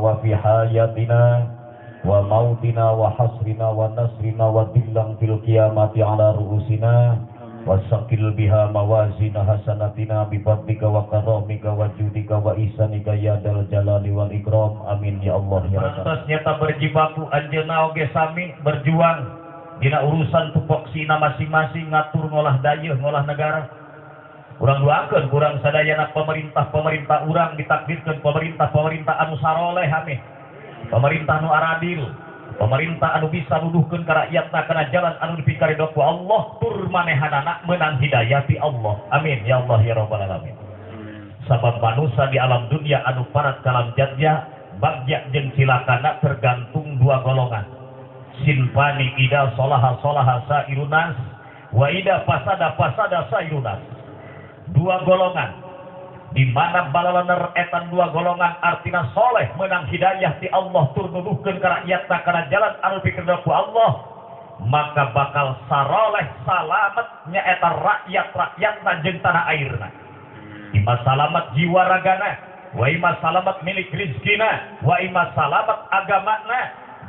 wa fi hayatina wa mautina wa hasrina wa nasrina wa dillang fil qiyamati ala ru'usina wa saqil biha mawazina hasanatina bi fadlika wa karamika wa judika wa ihsanika ya dal jalali wal ikram. Amin ya Allah ya Rabbal. Pantas nyata berjibaku anjeunna oge sami berjuang dina urusan tupoksina masing-masing ngatur ngolah dayeuh ngolah negara. Urang doakeun kurang sadayana pemerintah-pemerintah urang ditakdirkeun pemerintah-pemerintah anu saroleh amin. Pemerintah nu aradil, pemerintah anu bisa nuduhkeun ka rakyatna kana jalan anu dipikaridho ku Allah tur manehanana meunang hidayah ti Allah. Amin ya Allah ya Rabbal alamin. Sabab manusia di alam dunia anu parat kalam jadja bagja jeung cilakana tergantung dua golongan. Sinfani ida solaha solaha sairunas wa ida fasada fasada sairunas. Dua golongan di mana balalener etan dua golongan artina soleh menang hidayah ti Allah tur nuduhkeun ka rakyatna kana jalan anu dipikeun ku Allah maka bakal saroleh salamet nyaeta rakyat-rakyatna jeung tanah airna. Ima salamet jiwa ragana, wa ima salamet milik rizkina, wa ima salamet agamana,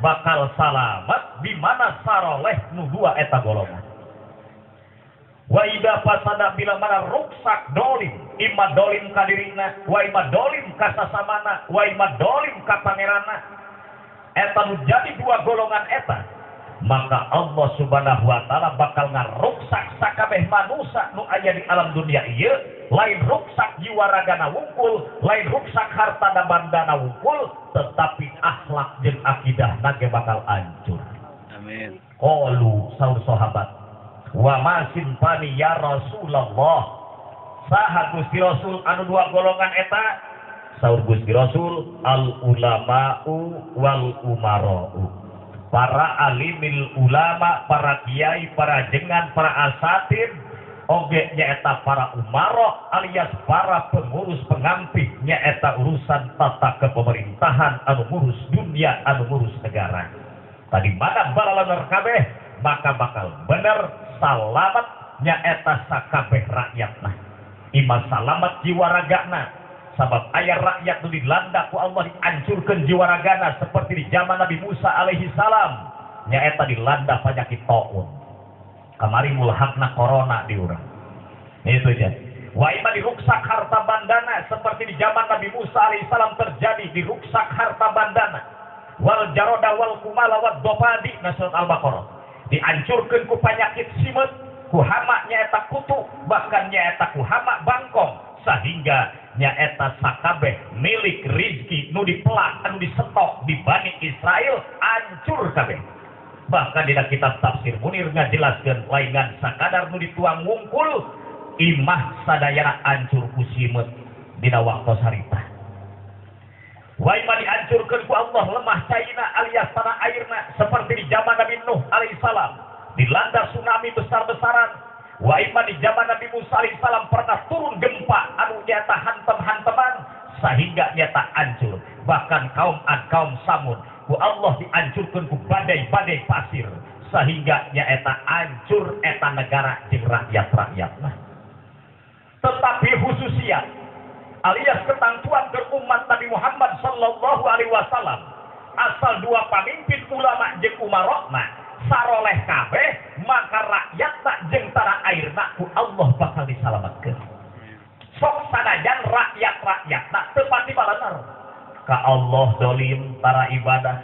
bakal salamet di mana saroleh nu dua eta golongan. Wa ida fasada bila mana ruksak dolim, ima dolim ka dirina, wa ima dolim ka sasamana, wa ima dolim ka pangeranna. Eta nu jadi dua golongan eta, maka Allah Subhanahu wa taala bakal ngaruksak sakabeh manusia nu aya di alam dunia ieu, lain ruksak jiwa ragana wungkul, lain ruksak hartana bandana wungkul, tetapi akhlak jeung akidahna ge bakal hancur. Amin. Qalu saur sahabat, wa ma sinfani ya Rasulullah, saha Gusti Rasul anu dua golongan eta? Saur Gusti Rasul, al ulama'u wal umara'u, para alimil ulama, para kiai, para jengan, para asatid oge nyaeta para umaro alias para pengurus pengampih nyaeta urusan tata kepemerintahan anu ngurus dunia anu ngurus negara. Tadi mana balalener kabeh maka bakal bener salamet nyaeta sakabeh rakyatna. Ima salamet jiwa ragana, sabab aya rakyat nu dilanda ku Allah dihancurkeun jiwa ragana seperti di zaman Nabi Musa alaihi salam nyaeta dilanda penyakit taun. Kamari mulhakna corona di urang. Itu aja. Wa ima diruksak harta bandana seperti di zaman Nabi Musa alaihi salam terjadi diruksak harta bandana. Wal jaroda wal kumala wad dofadi, surat Al-Baqarah. Dihancurkeun ku penyakit simet, ku hama nyaeta kutu, bahkan nyaeta ku hama bangkong, sehingga nyaeta sakabeh milik rizki nu dipelak anu disetok di Bani Israel hancur kabeh. Bahkan dina kitab tafsir Munir ngajelaskeun laingan sakadar nu dituang wungkul imah sadayana hancur ku simet dina waktos harita. Wa ima dihancurkeun ku Allah lemah caina alias tanah airna seperti di zaman Nabi Nuh alaihi salam dilanda tsunami besar-besaran. Wa ima di zaman Nabi Musa alaihi salam pernah turun gempa anu nyata hantem-hanteman sehingga nyata hancur. Bahkan kaum Ad, kaum Samud ku Allah dihancurkeun ku badai-badai pasir sehingga nyaeta hancur eta negara jeung rakyat-rakyatna. Tetapi khususia alias ketentuan ke umat Nabi Muhammad sallallahu alaihi wasallam asal dua pamimpin ulama jeung umarokna saroleh kabeh maka rakyatna jeung tanah airna ku Allah bakal disalametkeun. Sok sanajan rakyat-rakyatna teu pati balener ka Allah dolim para ibadah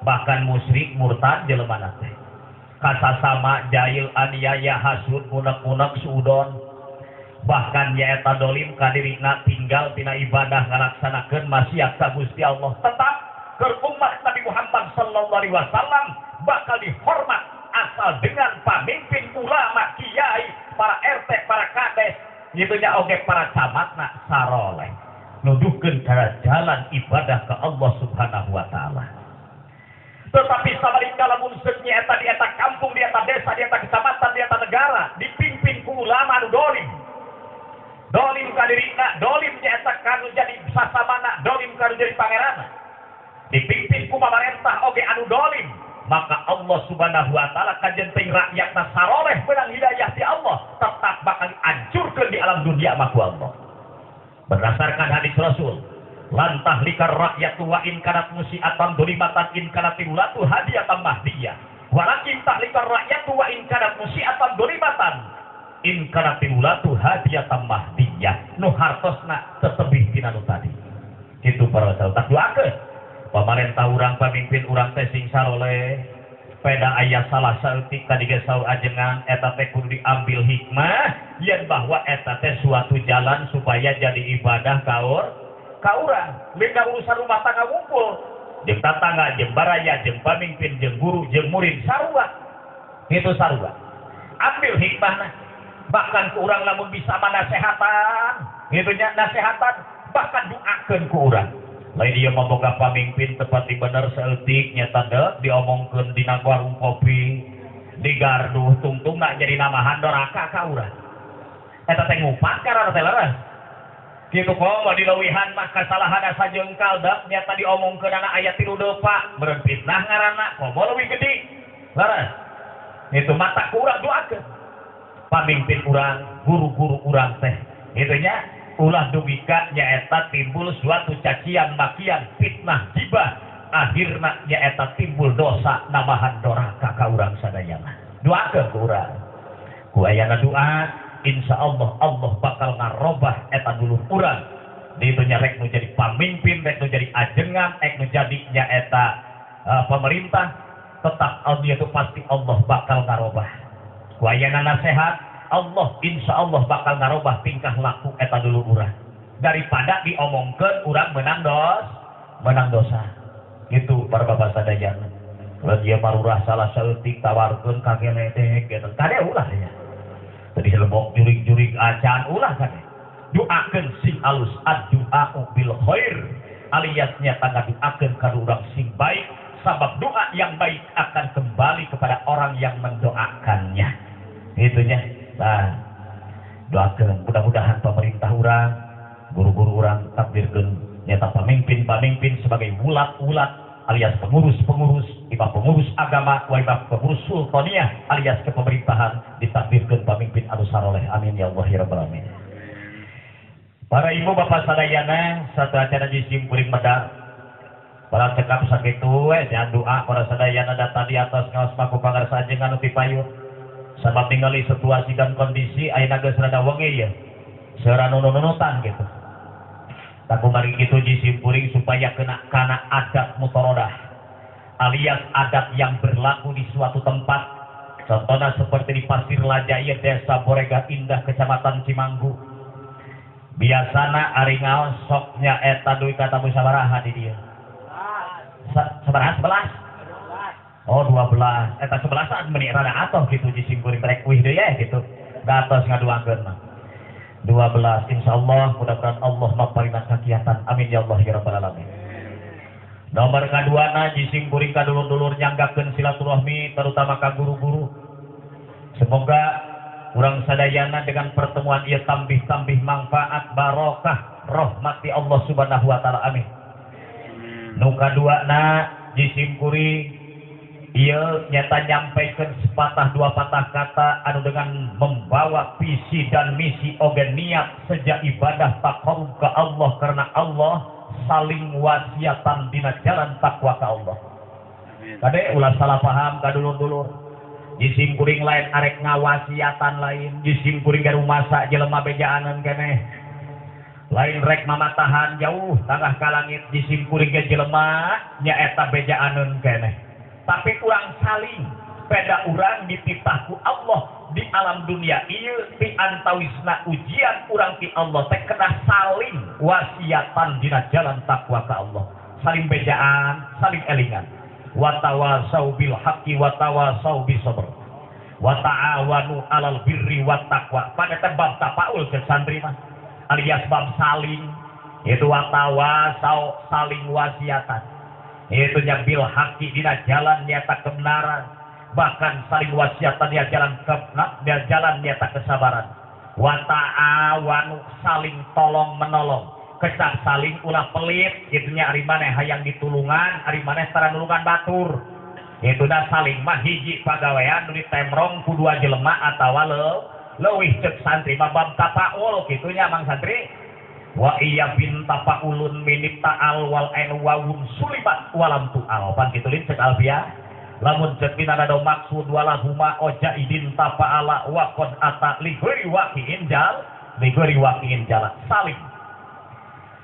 bahkan musyrik murtad jelemana teh kasasama jahil aniaya hasud unek-unek suudon bahkan nyaeta dolim ka dirina tinggal tina ibadah ngalaksanakeun maksiat ka Gusti Allah. Tetap keur umat Nabi Muhammad sallallahu alaihi wasallam bakal dihormat asal dengan pamimpin ulama, kiai, para RT, para kades, gitunya oge para camatna saroleh nuduhkeun kana jalan ibadah ke Allah Subhanahu wa taala. Tetapi sabalika lamun seuk nyaeta di eta kampung, di eta desa, di eta kecamatan, di eta negara dipimpin ku ulama anu dolim. Dolim ka dirina, dolim nyaeta kanu jadi sasamana, dolim kanu jadi pangeranna. Dipimpin ku pamarentah oge anu dolim, maka Allah Subhanahu wa taala kajen teuing rakyatna saroleh menang hidayah ti Allah, tetap bakal dihancurkeun di alam dunia mah ku Allah. Berdasarkan hadis Rasul, Lantah likar rakyat wa in kanat musiatan dolimatan in kanat ulatu hadiyatan mahdiyah. Walakin tahlikar rakyat wa in kanat musiatan dolimatan in kanat ulatu hadiyatan mahdiyah. Nu hartosna tetebih tina nu tadi. Kitu para sahabat doakeun. Pamarentah urang pamimpin urang teh sing saroleh. Peda aya salah saeutik tadi ge saur ajengan eta teh kudu diambil hikmah yen bahwa eta teh suatu jalan supaya jadi ibadah kaur ka urang. Lina urusan rumah tangga ngumpul jeung tatangga jeung baraya jeung pamimpin jeung guru jeung murid sarua. Itu sarua. Ambil hikmahna. Bahkan ku urang lamun bisa manasehatan, kitu nya nasehatan bahkan doakeun ku urang. Lain dia memboga pamimpin tepat di bener saeutik nyata deuk diomongkeun dina warung kopi di gardu tungtungna jadi namahan doraka ka urang. Eta teh ngupat karana teh leres. Kitu komo dileuwihan mah kasalahan sajengkal deuk nyata diomongkeunana aya 3 depa meureun fitnah ngaranna komo leuwih gede. Leres. Itu mata ku urang doakeun. Pamimpin urang, guru-guru urang teh. Kitu nya ulah dugika nyaeta timbul suatu cacian makian fitnah gibah akhirna nyaeta timbul dosa nambahan doraka ka urang sadayana. Doakeun ku urang. Ku ayana doa insyaallah Allah bakal ngarobah eta dulur urang. Ditu nya rek nu jadi pamimpin, rek nu jadi ajengan, rek nu jadi nyaeta pemerintah, tetap Allah itu pasti Allah bakal ngarobah. Ku ayana nasihat Allah insya Allah bakal ngarobah tingkah laku eta dulu urang daripada diomongkeun urang menang dosa gitu para bapak sadayana. Kalau dia marurah salah saeutik tawarkeun ka geledek gitu kade ulah nya tadi lebok jurig-jurig acan ulah kade doakeun sing alus addu'a bil khair alias nyata ngadoakeun ka urang sing baik sabab doa yang baik akan kembali kepada orang yang mendoakannya itunya. Nah, doakeun mudah-mudahan pemerintah urang, guru-guru urang takdirkeun nyata pamimpin-pamimpin sebagai wulat-wulat alias pengurus-pengurus, imam pengurus agama, wa imam pengurus sultaniyah alias kepemerintahan ditakdirkeun pamimpin anu saroleh. Amin ya Allah ya rabbal alamin. Para ibu bapak sadayana satu acara di simkuring medar. Para cekap sakitu we nya doa para sadayana datang di atas ngaos maku pangarsa ajengan anu pipayun. Sabab ningali situasi dan kondisi ayeuna geus rada wengi ya. Seura nununutan gitu. Tak kumari kitu jisimpuring supaya kena kana adat mutorodah alias adat yang berlaku di suatu tempat. Contohnya seperti di Pasir Laja ieu Desa Borega Indah Kecamatan Cimanggu. Biasana ari ngaos sok nya eta duit kata musabaraha di dieu. Sabaraha 11. Oh 12, eta 11 meni rada atoh gitu jisimkuring rek wih deui ya gitu. Gatos ngaduangkeun mah. 12 insyaallah mudah-mudahan Allah maparina kakiatan. Amin ya Allah ya rabbal alamin. Nomor kaduana jisimkuring ka dulur-dulur nyanggakeun silaturahmi terutama ka guru-guru. Semoga urang sadayana dengan pertemuan ieu tambih-tambih manfaat barokah rahmati Allah Subhanahu wa taala. Amin. Nu kaduana jisimkuring ia nyata nyampaikan sepatah dua patah kata anu dengan membawa visi dan misi oge niat sejak ibadah taqarrub ke Allah karena Allah saling wasiatan dina jalan takwa ke Allah. Kade ulah salah paham ka dulur-dulur. Jisim kuring lain arek ngawasiatan lain, jisim kuring ge rumasa jelema bejaaneun keneh. Lain rek mamatahan jauh tangah ka langit jisim kuring ge jelema nyaeta bejaaneun keneh. Tapi kurang saling peda urang dititahku Allah di alam dunia ieu ti antawisna ujian urang ti Allah teh kena saling wasiatan dina jalan takwa ka Allah, saling bejaan, saling elingan. Wa tawasau bil haqqi wa tawasau bis sabr wa ta'awanu alal birri wat taqwa. Pada teh bab tapaul ke santri mah alias bab saling itu wa tawasau saling wasiatan. Itu nya bil haqi dina jalan nyata kebenaran, bahkan saling wasiatan dia jalan dia jalan nyata kesabaran. Wa ta'awanu saling tolong menolong, kecap saling ulah pelit kitu nya ari maneh hayang ditulungan, ari maneh tara nulungan batur. Itu dah saling mah hiji pagawean nu ditemrong ku dua jelema atawa leuwih ceuk santri mah bab tapaul kitu nya mang santri. Wa iya bin tapaulun minit ta'al wal en wawun sulimat walam tu'al. Pan kitu lin cek alfiah. Lamun cek dina nado maksud walahuma oja idin tapaala wa qad ata li ghairi waqi'in jal li ghairi waqi'in jala. Saling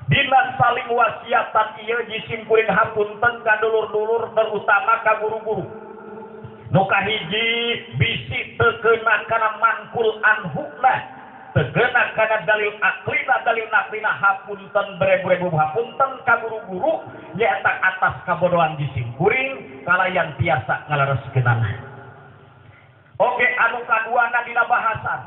dina saling wasiatan ieu jisim kuring hapunten ka dulur-dulur terutama ka guru-guru. Nu kahiji bisi teu keuna kana mangkul anhuna, teu keuna kana dalil aklina dalil naklina hapunten berebu-rebu hapunten ka guru-guru nyaeta atas kabodohan jisim kuring kalayan tiasa ngalereskeunana. Oge anu kaduana dina bahasan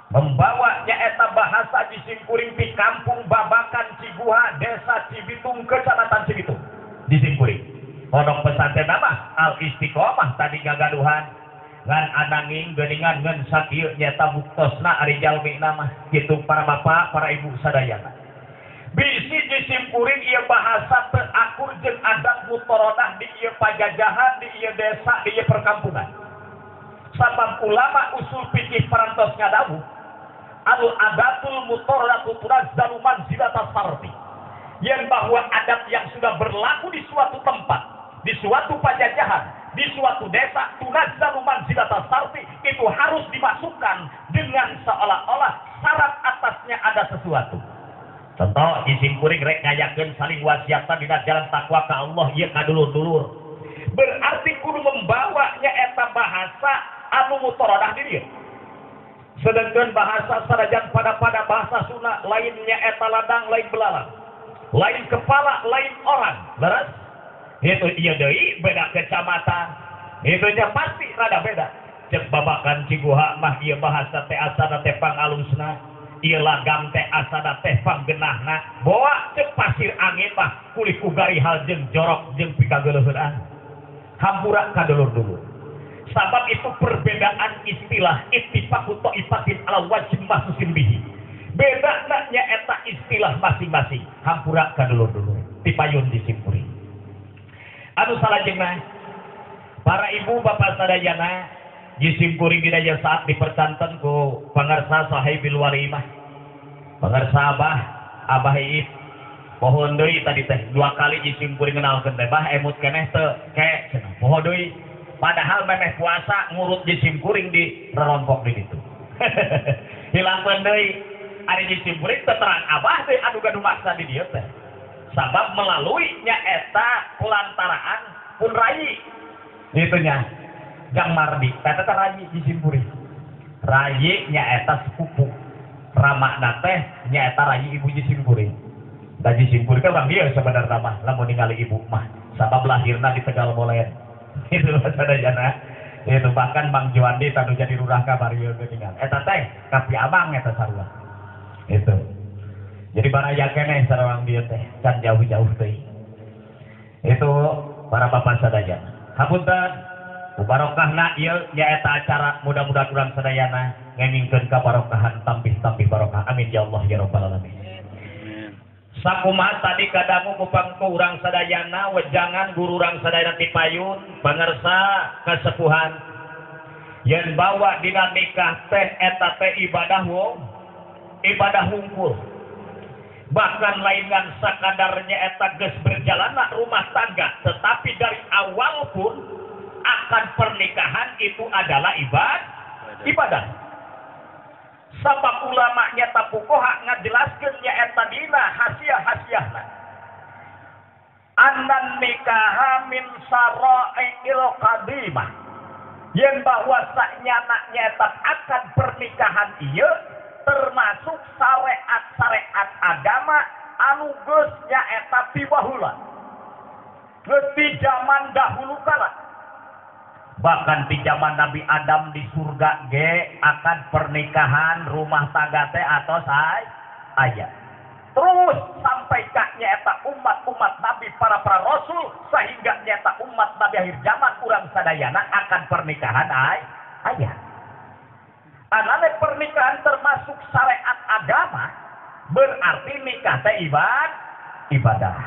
membawa nyaeta bahasa jisim kuring di kampung Babakan Ciguha, Desa Cibitung, Kecamatan Cibitung. Jisim kuring pondok pesantren nama Al Istiqomah tadi gagaduhan ngan ananging geuningan ngan sakieu nyaeta buktosna ari jalmi nama kitu para bapak para ibu sadayana. Bisi jisim kuring ieu bahasa teu akur jeung adat mutorodah di ieu pajajahan, di ieu desa, di ieu perkampungan. Sabab ulama usul fikih parantos ngadawuh al adatul mutoradatu tunazzalu manzilatas sarfi, yang bahwa adat yang sudah berlaku di suatu tempat, di suatu pajajahan, di suatu desa, tunazzalu manzilatas sarfi, itu harus dimasukkan dengan seolah-olah syarat atasnya ada sesuatu. Contoh jisim kuring rek ngayakeun saling wasiatan dina jalan takwa ka Allah ieu ka dulur-dulur. Berarti kudu membawa nyaeta bahasa anu mutorodah di dieu. Sedangkan bahasa sarajan pada-pada bahasa Sunda lainnya eta ladang, lain belalang, lain kepala, lain orang. Leres? Itu iya deui beda kecamatan. Itunya pasti rada beda. Cek Babakan Ciguha mah ieu bahasa teh asana teh pangalusna, ieu lagam teh asana teh panggenahna. Boa cek pasir angin mah kulih ku garihal jeung jorok jeung pikageuleuheun. Hampura ka dulur-dulur. Sabab itu perbedaan istilah ittifaqu ta'ifatin ala wajhi mahsusin bihi. Bedana nyaeta istilah masing-masing. Hampura ka dulur-dulur. Tipayun disimpuri. Anu salajengna para ibu bapak sadayana jisim kuring dina saat dipercanten ku pangarsa sahibil walimah. Pangarsa Abah, Abah Iip. Pohon deui tadi teh dua kali jisim kuring ngenalkeun teh bah emut keneh teu ke cenah. Poho deui. Padahal memeh puasa ngurut jisim kuring di rerompok di ditu. Hilangkeun deui ari jisim kuring teu terang abah teh anu gaduh maksa di dieu teh. Sabab melalui nyaeta pelantaraan pun rayi. Itu nya Jang Mardi, eta teh rayi jisim kuring. Rayi nyaeta sepupu. Ramakna teh nyaeta rayi ibu jisim kuring. Da jisim kuring teh urang dieu sabenerna mah lamun ningali ibu mah sabab lahirna di Tegal Molen. Itu sadayana. Itu bahkan Bang Juandi tanu jadi lurah kabar ieu geuningan. Eta teh kapi abang eta sarua. Itu. Jadi baraya keneh sareng dieu teh can jauh-jauh teuing. Itu para bapak sadayana. Hapunten, barokahna ieu nyaeta acara mudah-mudahan urang sadayana ngemingkeun kabarokahan tambih-tambih barokah. Amin ya Allah ya rabbal alamin. Sakumaha tadi kadangu kupangku urang sadayana wejangan guru urang sadayana tipayun pangarsa kasepuhan yen bawa dina nikah teh eta teh ibadah wong ibadah hungkul, bahkan laingan sakadarnya eta geus berjalanna rumah tangga, tetapi dari awal pun akan pernikahan itu adalah ibadah. Sabab ulamanya tapukoha ngajelaskeun nyaeta dina hasiah-hasiahna. Annan nikaha min sara'il qadimah. Yen bahwa saknyana nyaeta akan pernikahan ieu termasuk syariat-syariat agama anu geus nyaeta ti baheula. Geus ti zaman dahulu kala. Bahkan di zaman Nabi Adam di surga ge akan pernikahan rumah tangga teh atau aya. Terus sampai ka nyaeta umat-umat Nabi para rasul sehingga nyaeta umat Nabi akhir zaman urang sadayana akan pernikahan aya. Anane pernikahan termasuk syariat agama berarti nikah teh ibadah.